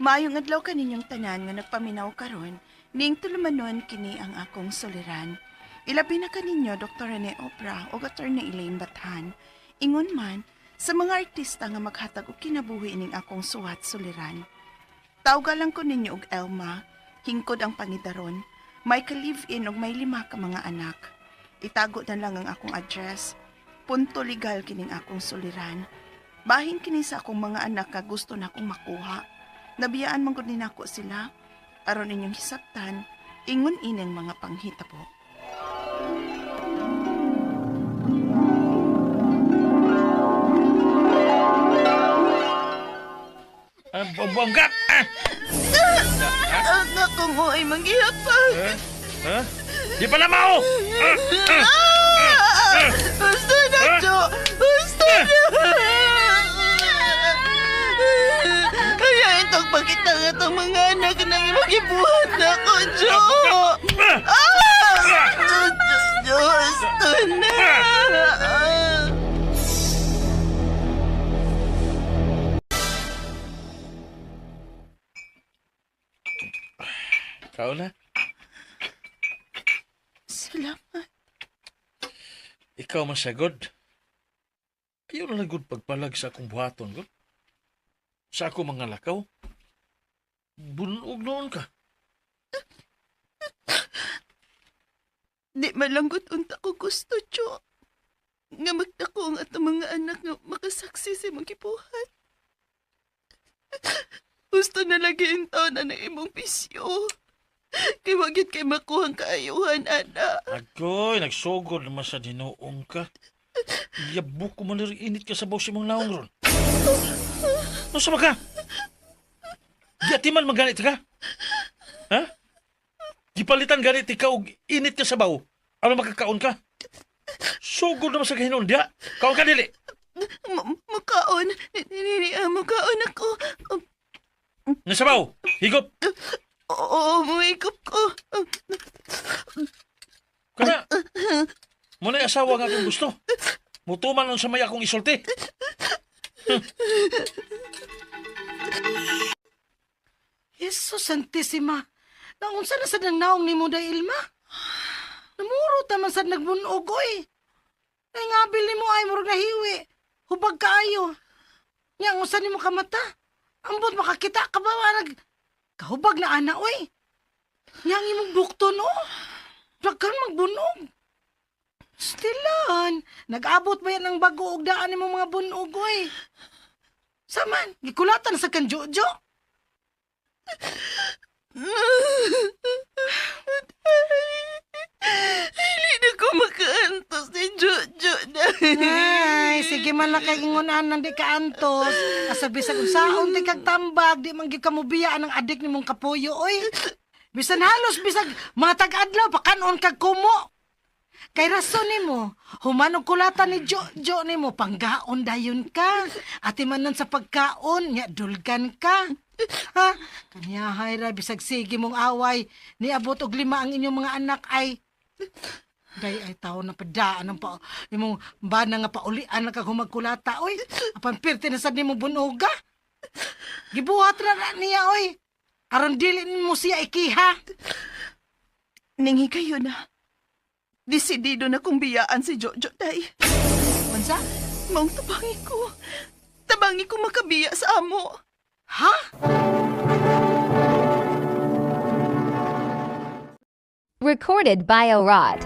Maayong adlaw kaninyong tanan nga nagpaminaw karon, ning tulumanon kini ang akong suliran. Ilabi na kaninyo Dr. Rene Opra o Attorney Elaine Bathan. Ingon man sa mga artista nga maghatag og kinabuhi ning akong suwat suliran. Tawga lang ko ninyo og Elma, hingkod ang pangidaron, may ka-live-in og may 5 ka mga anak. Itago na lang ang akong address. Punto legal kining akong suliran. Bahin kini sa akong mga anak ka gusto na akong makuha. Nabiyaan man gud ni nako sila. Aron inyong hisabtan, ingon ining mga panghitabo. Bongga! Ang akong ay manggihapag. Ha? Di pala mao! Gusto na, Jo! Gusto na! Kaya itong pagkita nga itong mga anak nang magibuhat na ko, Jo! Gusto na! Kao na. Salamat. Ikaw masagod. Ayaw na lang gud pagpalag sa akong buhaton, gud. Sa akong mga lakaw. Bunog noon ka. Di malanggot unta ko gusto, Jo. Nga magdako ang atong mga anak nga makasaksi sa imong gibuhat. Gusto na lagi intaon na ng imong bisyo. Kay wag gyud kay makuhang kaayuhan, ana. Agoy, nagsugod naman sa dinoong ka. Yabok ko man init ka sa baw sa imong naong ron. Ano sa ka? Di man magalit ka? Ha? Gipalitan ganit ikaw og init ka sa baw. Ano makakaon ka? Sugod naman sa kahinon diya. Kaon ka dili. Mukaon. Mukaon ako. Nasabaw, higop. Oo, muikop ko. Kana. Muna asawa nga akong gusto. Mutuman unsa may akong isulti. Jesus Santissima. Naunsa na sad ang naong nimo day Ilma? Namuro ta man sad nagbunog oy. Ay ngabil nimo ay murag nahiwi. Hubag kaayo. Nya ang unsa nimo kamata? Ambot makakita ka ba nag kahubag na ana oy. Nya ang imong bukton o. Daghan magbunog. Stilan, nag-abot ba yan ang bago og daan nimo mga bunog oy? Saman, gikulatan sa kan Jojo. Hindi na ko makaantos ni Jojo na. Ay, sige man lang kay ingon di ka antos. Asa bisag unsaon ti kag tambag, di man gyud ka mobiya ang adik nimong kapuyo oy. Bisan halos bisag matag adlaw pakanon kag kumo. Kay rason nimo, human og kulatan ni Jojo nimo panggaon dayon ka. Ati man sa pagkaon, nya dulgan ka. Ha? Kanyahay ra bisag sige mong away, niabot og 5 ang inyong mga anak ay day ay tao na padaan ang pa imong bana nga paulian na kag humagkulata oy. Apan pirti na sad nimo bunoga. Gibuhat ra na niya oy. Aron dili nimo siya ikiha. Ning higayon na. Desidido na kong biyaan si Jojo, day. Unsa? Maong tabangi ko. Tabangi ko makabiya sa amo. Ha? Recorded by Orad.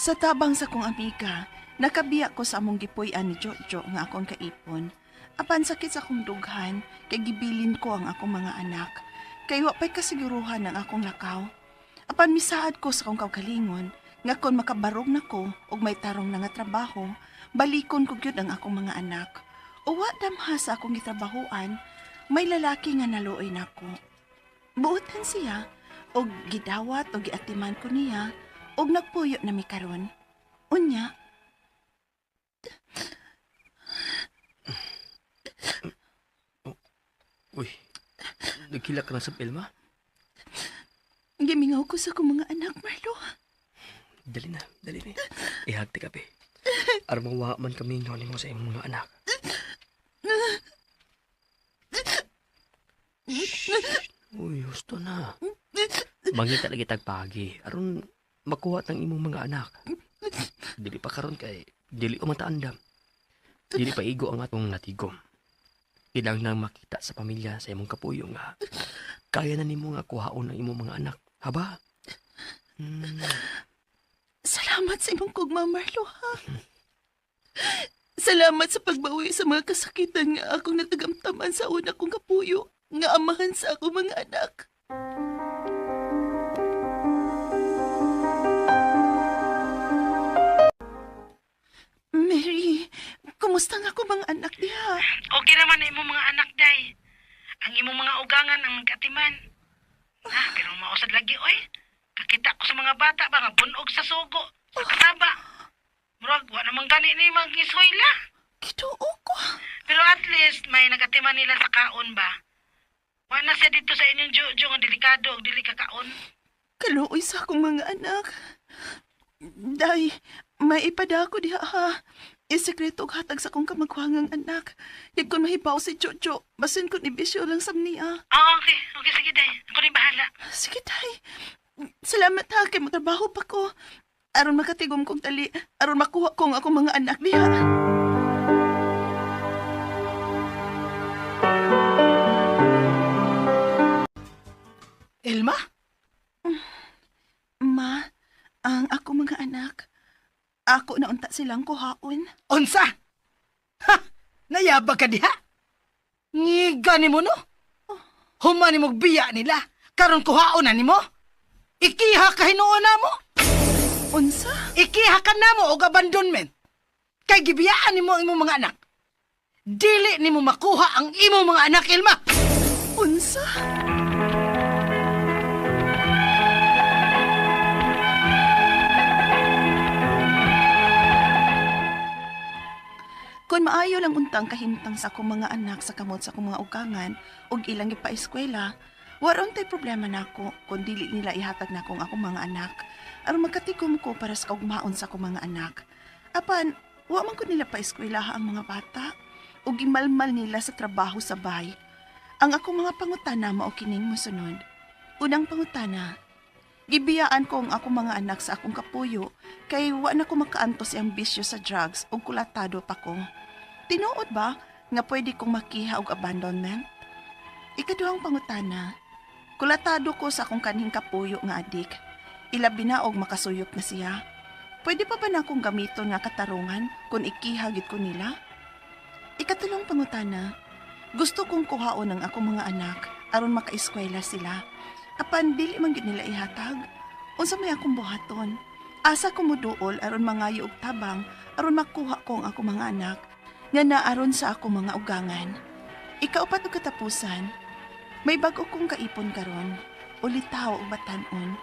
Sa tabang sa kong amiga, nakabiya ko sa among gipuy-an ni Jojo nga akong kaipon. Apan sakit sa akong dughan, kay gibilin ko ang akong mga anak. Kay wa pa'y kasiguruhan ang akong lakaw. Apan misaad ko sa akong kaugalingon, nga kon makabarog na ko og may tarong na nga trabaho, balikon ko gyud ang akong mga anak. Uwa damha sa akong gitrabahoan, may lalaki nga naluoy nako. Buotan siya, og gidawat og giatiman ko niya, og nagpuyo na mi karon. Unya, Uy, nagkilak ka na sa Elma? Gimingaw ko sa akong mga anak, Marlo. Dali na, dali na. Ihag ti kape. Aron mawa man kami nga nimo sa imong mga anak. Shh. Uy, husto na. Mangita lagi tagpagi. Aron makuha tang imong mga anak. Dili pa karon kay dili ko mataandam. Dili pa igo ang atong natigom. Ilang nang makita sa pamilya sa imong kapuyo nga kaya na nimo nga kuhaon ang imong mga anak. Haba? Hmm. Salamat sa imong kugma, Marlo, ha? Salamat sa pagbawi sa mga kasakitan nga akong natagamtaman sa una kong kapuyo nga amahan sa akong mga anak. Mary, kumusta nga ako mga anak diha? Okay naman na imong mga anak, day. Ang imong mga ugangan ang nagkatiman. Ah, pero mausad lagi, oy. Kakita ko sa mga bata ba nga bunog sa sugo, sa kasaba. Murag, wa naman gani ni mga giswila. Kinuo ko. Pero at least may nagatiman nila sa kaon ba. Wa na siya dito sa inyong jojo nga delikado og dili ka kaon. Kaluoy sa akong mga anak. Day, may ipada ako diha ha. Isekreto og hatag sa akong kamagwangang anak. Di ko mahibaw si Jojo. Basin ko ni bisyo lang sa niya. Ah, okay. Okay, sige, day. Ako rin bahala. Sige, day. Salamat ha, kay motrabaho pa ko. Aron makatigom kong tali, aron makuha ko ang akong mga anak diha. Elma? Ma, ang ako mga anak, ako na unta silang kuhaon. Unsa? Ha! Nayabag ka diha? Ngiga ni mo, no? Human ni mong biya nila. Karon kuhaon na nimo? Ikiha ka hinuon na mo? Unsa? Ikiha ka na mo og abandonment. Kay gibiyaan nimo ang imong mga anak. Dili nimo makuha ang imong mga anak, Elma. Unsa? Kung maayo lang untang kahimtang sa akong mga anak sa kamot sa akong mga ugangan ug ilang gipaeskwela, waron tay problema nako kung dili nila ihatag nako ang akong mga anak. Aron magkatikom ko para sa kaugmaon sa akong mga anak. Apan, wa man ko nila paeskwelaha ang mga bata ug gimalmal nila sa trabaho sa bahay. Ang akong mga pangutana mao kining mosunod. Unang pangutana, gibiyaan ko ang akong mga anak sa akong kapuyo kay wa na ko makaantos ang bisyo sa drugs ug kulatado pa ko. Tinuod ba nga pwede kong makiha og abandonment? Ikaduhang pangutana, kulatado ko sa akong kanhing kapuyo nga adik. Ilabi na og makasuyop na siya. Pwede pa ba na akong gamiton nga katarungan kung ikiha gid ko nila? Ikatulong pangutana, gusto kong kuhaon ang akong mga anak aron makaeskwela sila. Apan dili man gyud nila ihatag. Unsa may akong buhaton? Asa ko moduol aron mangayo og tabang aron makuha ko ang akong mga anak nga naaron sa akong mga ugangan. Ikaupat og katapusan, may bag-o kong kaipon karon. Ulitaw og batan-on.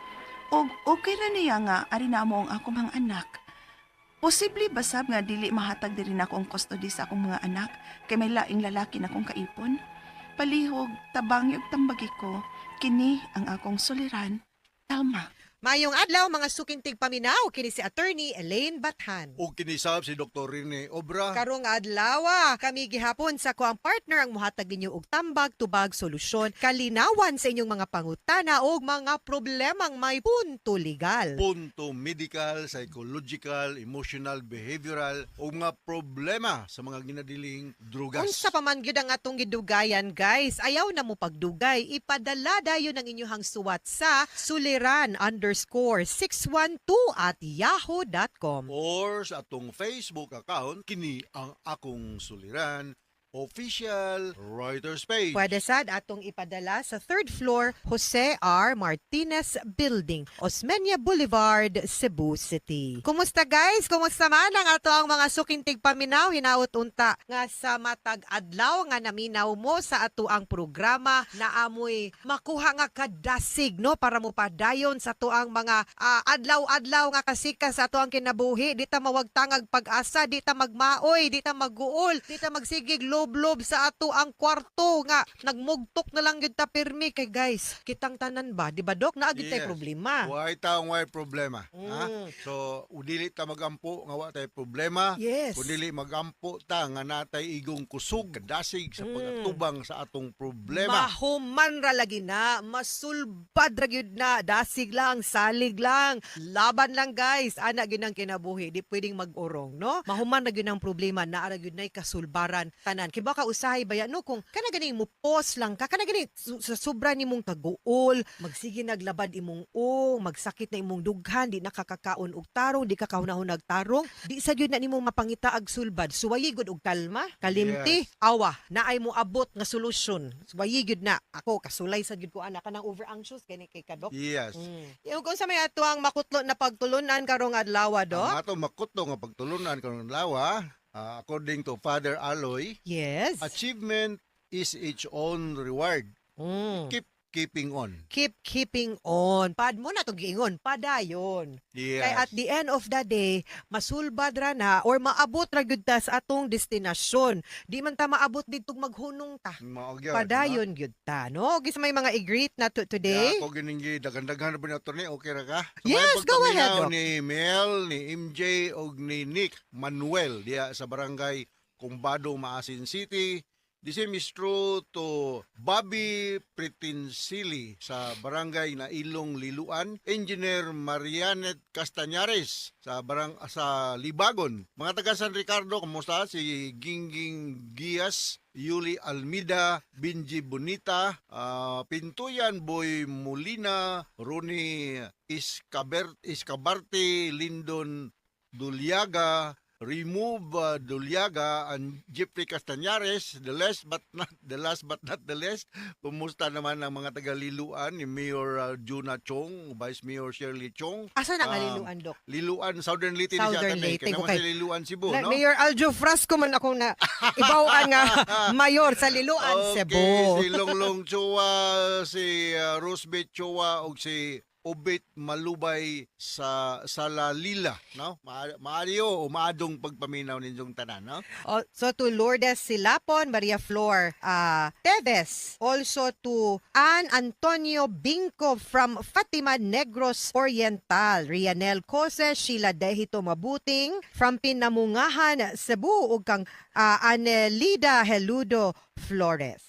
Og okay ra niya nga ari na mo ang akong mga anak. Posible ba sab nga dili mahatag diri nako ang custody sa akong mga anak kay may laing lalaki na akong kaipon? Palihog, tabangi ug tambagi ko, kini ang akong suliran, Alma. Mayong adlaw mga suking tigpaminaw kini si Attorney Elaine Bathan. O kinisab si Dr. Rene Obra. Karong adlaw kami gihapon sa kuang partner ang muhatag ninyo og tambag tubag solusyon kalinawan sa inyong mga pangutana og mga problemang may punto legal. Punto medical, psychological, emotional, behavioral o mga problema sa mga ginadiling drugas. Unsa pa man gyud ang atong gidugayan guys, ayaw na mo pagdugay, ipadala dayon ang inyong suwat sa suliran_612@yahoo.com. Or sa atong Facebook account, kini ang akong suliran official writer's page. Pwede sad atong ipadala sa third floor Jose R. Martinez Building, Osmeña Boulevard, Cebu City. Kumusta guys? Kumusta man ang ato ang mga suking tigpaminaw hinaot unta nga sa matag adlaw nga naminaw mo sa ato ang programa na amoy makuha nga kadasig no para mo padayon sa ato ang mga adlaw-adlaw nga kasika sa ato ang kinabuhi. Di ta mawagtangag pag-asa, di ta magmaoy, di ta maguol, di ta magsigig Naglublub sa ato ang kwarto nga nagmugtok na lang gyud ta pirmi kay guys. Kitang tanan ba, di ba, Dok? Naa gyud tay Yes. problema. Way taong way problema. Ha? So, udili ta magampo nga wa tay problema. Kung dili magampo ta nga natay igong kusog kadasig sa pag-atubang sa atong problema. Mahuman ra lagi na, masulbad ra gyud na, dasig lang, salig lang, laban lang, guys. Ana gyud ang kinabuhi, di pwedeng mag-urong, no? Mahuman ra gyud ang problema, naa ra gyud nay kasulbaran tanan. Kay baka usahay baya, no, kung kana gani mo pause lang ka, kana gani sa sobra nimong kaguol, magsige naglabad imong o, magsakit na imong dughan, di nakakakaon og tarong, di ka kahunahunag tarong, di sa gyud na nimo mapangita ag sulbad. Suwayi gud og kalma, kalimti, awa, naay mo abot nga solusyon. Suwayi gyud na. Ako kasulay sa gyud ko ana kanang over anxious gani kay kadok. Yung kung sa may ato ang makutlo na pagtulunan karong adlaw, Dok. Ang ato makutlo nga pagtulunan karong adlaw, according to Father Aloy, achievement is its own reward. Keep keeping on. Keep keeping on. Pad mo na to giingon, padayon. Kay at the end of the day, masulbad ra na or maabot ra gyud ta sa atong destinasyon. Di man ta maabot didto maghunong ta. Mao gyud, Padayon gyud ta, no? Gis may mga i-greet na to today. Yeah, ako giningi daghan-daghan na ba ni attorney? Okay ra ka? So, Yes, may go ahead, pagpaminaw Doc. ni Mel, ni MJ og ni Nick Manuel diya sa barangay Kumbado, Maasin City. The same is true to Bobby Pretinsili sa barangay Nailong, Liluan, Engineer Marianet Castañares sa Libagon. Mga taga San Ricardo, kumusta? Si Gingging Gias, Yuli Almida, Binji Bonita, Pintuyan Boy Molina, Ronnie Iscabarte, Lindon Duliaga, Remove Duliaga, and Jeffrey Castañares, the last but not the last but not the least. Kumusta naman ang mga taga-Liluan ni Mayor Juna Chong, Vice Mayor Shirley Chong? Asa na nga Liluan, Dok? Liluan, Southern Leyte ni siya Southern attorney. Leyte, Kaya naman okay. sa Liluan, Cebu, Na, no? Mayor Aljo Frasco man akong na ibawaan nga mayor sa Liluan, Cebu. Si Longlong Chua, si Rosbeth Chua ug si Obet Malubay sa Salalila, no? Maayo o maadong pagpaminaw ninyong tanan, no? Also to Lourdes Silapon, Maria Flor Teves. Also to Ann Antonio Binco from Fatima, Negros Oriental. Rianel Cose, Sheila Dehito Mabuting from Pinamungahan, Cebu. Ug kang Anelida Heludo Flores.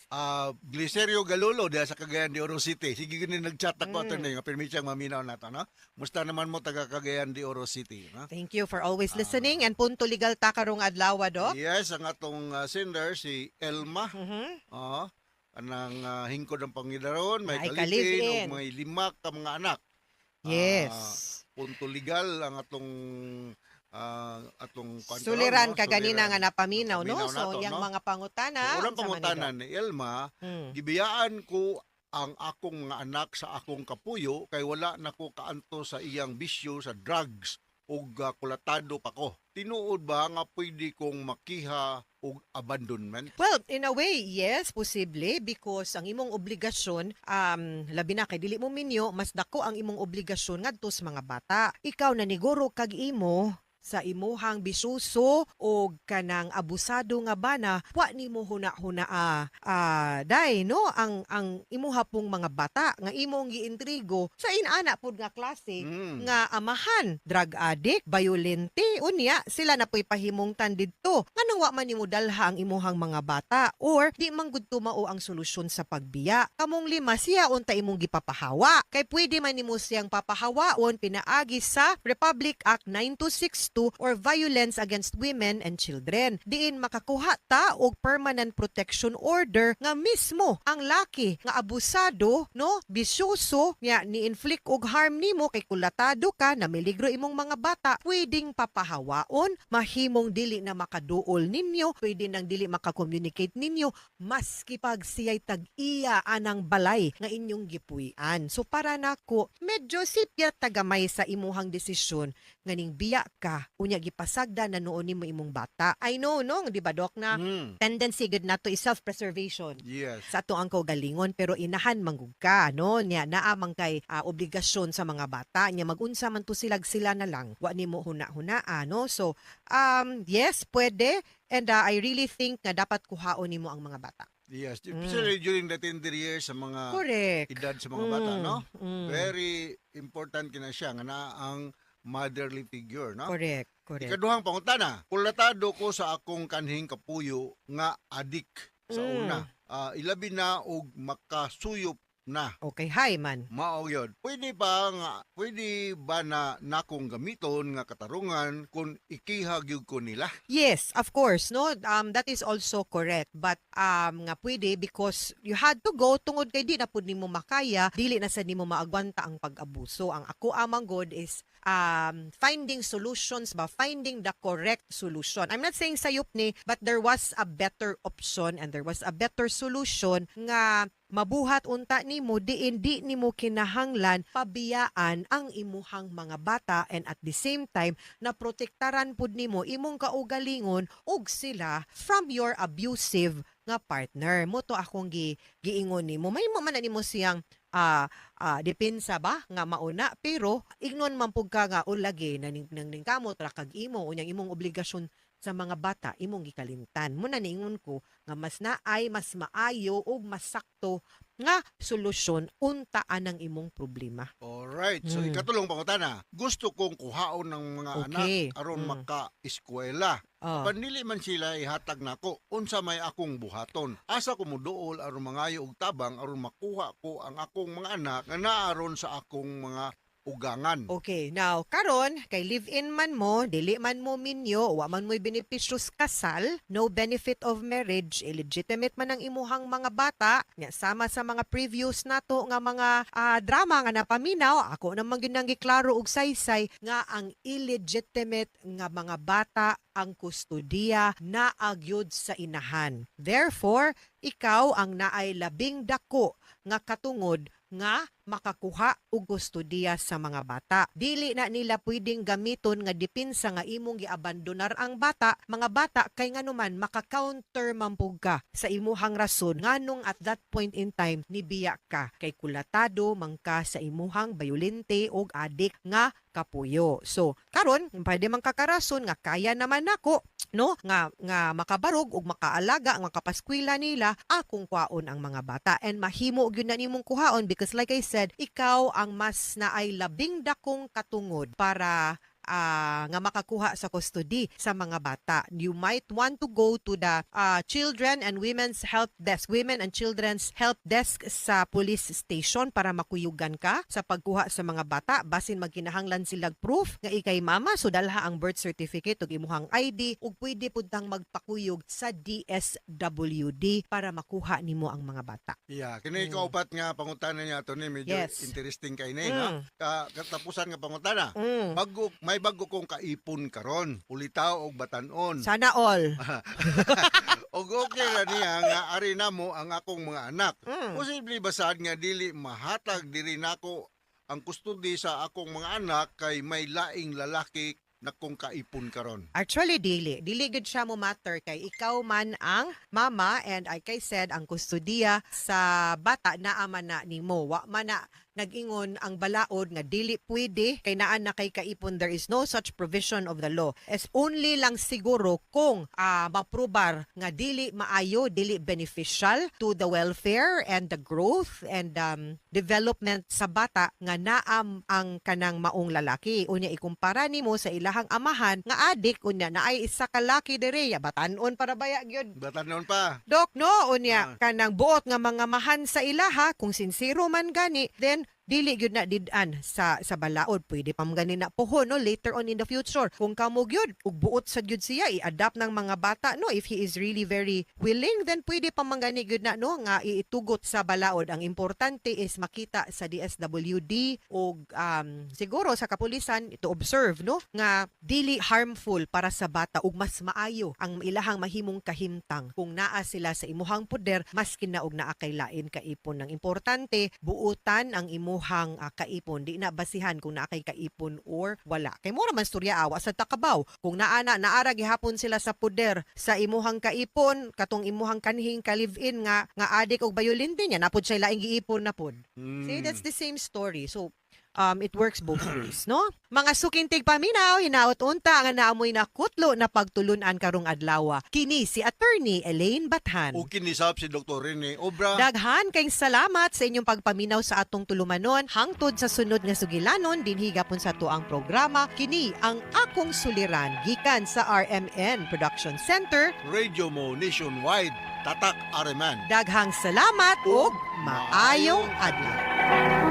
Glicerio Galolo diha sa Cagayan de Oro City. Sige gini nag-chat ako attorney nga pirmi siyang maminaw nato, no? Musta naman mo taga Cagayan de Oro City, no? Thank you for always listening and punto legal ta karong adlaw, Dok. Yes, ang atong sender si Elma. Oo. Anang hingkod ang Pangidaron, may May kalipin kalipin. ug may lima ka mga anak. Punto legal ang atong atong kwan karon, Suliran no? ka ganina Suliran. nga napaminaw, no? Napaminaw So, nato, yang no? mga pangutana. So, unang unsa man ni, pangutana Dok? ni Elma, gibiyaan ko ang akong mga anak sa akong kapuyo kay wala na ko kaanto sa iyang bisyo sa drugs ug kulatado pa ko. Tinuod ba nga pwede kong makiha og abandonment? Well, in a way, yes, posible because ang imong obligasyon, labi na kay dili mo minyo, mas dako ang imong obligasyon ngadto sa mga bata. Ikaw naniguro kag imo sa imuhang bisuso o kanang abusado nga bana, wa nimo huna-huna day, no, ang imuha pong mga bata nga imong giintrigo sa inana pud nga klase nga amahan, drug addict, violente, unya sila na po'y pahimungtan didto. Nganong wa man nimo dalha ang imuhang mga bata or di man gud mao ang solusyon sa pagbiya. Kamong lima siya unta imong gipapahawa. Kay pwede man nimo siyang papahawaon pinaagi sa Republic Act 9262 or Violence Against Women and Children. Diin makakuha ta og permanent protection order nga mismo ang laki nga abusado, no, bisyoso nya ni-inflict og harm nimo kay kulatado ka, namiligro imong mga bata, pwedeng papahawaon, mahimong dili na makaduol ninyo, pwede nang dili makakommunicate ninyo maski pag siya'y tag-iya anang balay nga inyong gipuy-an. So para nako, medyo sipya tagamay sa imuhang desisyon nga ning biya ka, unya gipasagda na noon nimo imong bata. I know, no, di ba, Doc, na tendency gud nato is self-preservation sa ato ang kaugalingon, pero inahan manggug ka, no, nya naa man kay obligasyon sa mga bata nya magunsa man to sila, sila na lang, wa nimo huna-hunaa, no? So yes, pwede. And I really think nga dapat kuhaon nimo ang mga bata. Yes, especially during the tender years sa mga edad sa mga bata, no? Very important kina siya nga naa ang motherly figure, no? Correct, correct. Ikaduhang pangutana, kulatado ko sa akong kanhing kapuyo nga adik sa una. Ilabi na og makasuyop na. Okay, hi man. Mao gyud. Pwede ba na nakong gamiton nga katarungan kung ikiha gyud ko nila? Yes, of course, no. That is also correct. But nga pwede because you had to go tungod kay di na pud nimo makaya, dili na sad nimo maagwanta ang pag-abuso. Ang ako amang god is finding solutions ba, finding the correct solution. I'm not saying sayop ni, but there was a better option and there was a better solution nga mabuhat unta nimo diin di nimo kinahanglan pabiyaan ang imuhang mga bata and at the same time na protektaran pud nimo imong kaugalingon ug sila from your abusive nga partner. Mao to akong giingon nimo. May mo man na nimo siyang depensa ba nga mauna, pero ignon man pud ka nga ulagi na ning nang ningkamot ra kag imo unyang imong obligasyon sa mga bata imong gikalimtan mo na. Niingon ko nga mas naay mas maayo ug mas sakto nga solusyon unta anang imong problema. Alright. So ikatulong pangutana, gusto kong kuhaon ng mga anak aron maka-eskwela. Panili man sila ihatag nako, unsa may akong buhaton? Asa ko moduol aron mangayo og tabang aron makuha ko ang akong mga anak nga naaron sa akong mga ugangan? Okay, now karon kay live-in man mo, dili man mo minyo, wa man mo'y benepisyo sa kasal, no benefit of marriage, illegitimate man ang imuhang mga bata, nya sama sa mga previews nato nga mga drama nga napaminaw, ako naman gyud nang giklaro og saysay nga ang illegitimate nga mga bata, ang kustodiya naa gyud sa inahan. Therefore, ikaw ang naay labing dako nga katungod nga makakuha og kustodiya sa mga bata. Dili na nila pwedeng gamiton nga depensa nga imong giabandonar ang bata, mga bata, kay nganuman maka-counter man pug ka sa imuhang rason nganong at that point in time nibiya ka, kay kulatado man ka sa imuhang bayolente og adik nga kapuyo. So, karon pwede man kakarason nga kaya naman nako, no, nga nga makabarog ug makaalaga, makapaskwela nila, akong kwaon ang mga bata. And mahimo gyud na nimong kuhaon because, like I said, ikaw ang mas naay labing dakong katungod para nga makakuha sa custody sa mga bata. You might want to go to the Children and Women's Help Desk, Women and Children's Help Desk sa police station para makuyugan ka sa pagkuha sa mga bata. Basin magkinahanglan silag proof nga ikay mama, so dalha ang birth certificate ug imuhang ID, ug pwede pud tang magpakuyog sa DSWD para makuha nimo ang mga bata. Yeah, kini ikaupat nga pangutana niya ato ni medyo interesting kay ni, no? Katapusan nga pangutana. Bago may bago kong kaipon karon, ulitaw og batan-on. Sana all. Og okay ra niya nga ari namo ang akong mga anak. Posible ba sad nga dili mahatag diri nako ang kustodi sa akong mga anak kay may laing lalaki na kong kaipon karon? Actually, dili. Dili gud siya mo matter kay ikaw man ang mama and, like I said, ang kustodiya sa bata naa man na nimo. Wa man na nag-ingon ang balaod nga dili pwede kay naa na kay kaipon. There is no such provision of the law. As only lang siguro kung maprobar nga dili maayo, dili beneficial to the welfare and the growth and development sa bata nga naam ang kanang maong lalaki. Unya ikumpara nimo sa ilahang amahan nga adik, unya naay isa ka laki dere ya batan-on para baya gyud. Batan-on pa. Dok, no, unya kanang buot nga mga mahan sa ilaha, kung sinsero man gani, then dili gyud na did-an sa balaod. Pwede pa man gani na pohon, no, later on in the future kung kamo gyud ug buot sad gyud siya i-adopt ng mga bata, no, if he is really very willing, then pwede pa man gani gyud na, no, nga iitugot sa balaod. Ang importante is makita sa DSWD og siguro sa kapulisan to observe, no, nga dili harmful para sa bata ug mas maayo ang ilahang mahimong kahimtang kung naa sila sa imuhang poder maski na og naa kay lain kaipon. Ang importante, buutan ang imuhang kaipon, di na basihan kung naa kay kaipon or wala, kay mura man storya, awa sa takabaw kung naa na naara gihapon sila sa poder sa imuhang kaipon, katong imuhang kanhing ka live-in nga nga adik og bayolente niya, napod siya laing giipon na pod. See, that's the same story. So, It works both ways, no? Mga suking tigpaminaw, hinaot unta nga naamoy na kutlo na pagtulunan karong adlaw. Kini si Attorney Elaine Bathan. O kinisap si Dr. Rene Obra. Daghan kayong salamat sa inyong pagpaminaw sa atong tulumanon hangtod sa sunod nga sugilanon dinhi gapon sa tuang programa kini ang akong suliran gikan sa RMN Production Center. Radio Mo Nationwide. Tatak RMN. Daghang salamat ug maayong adlaw.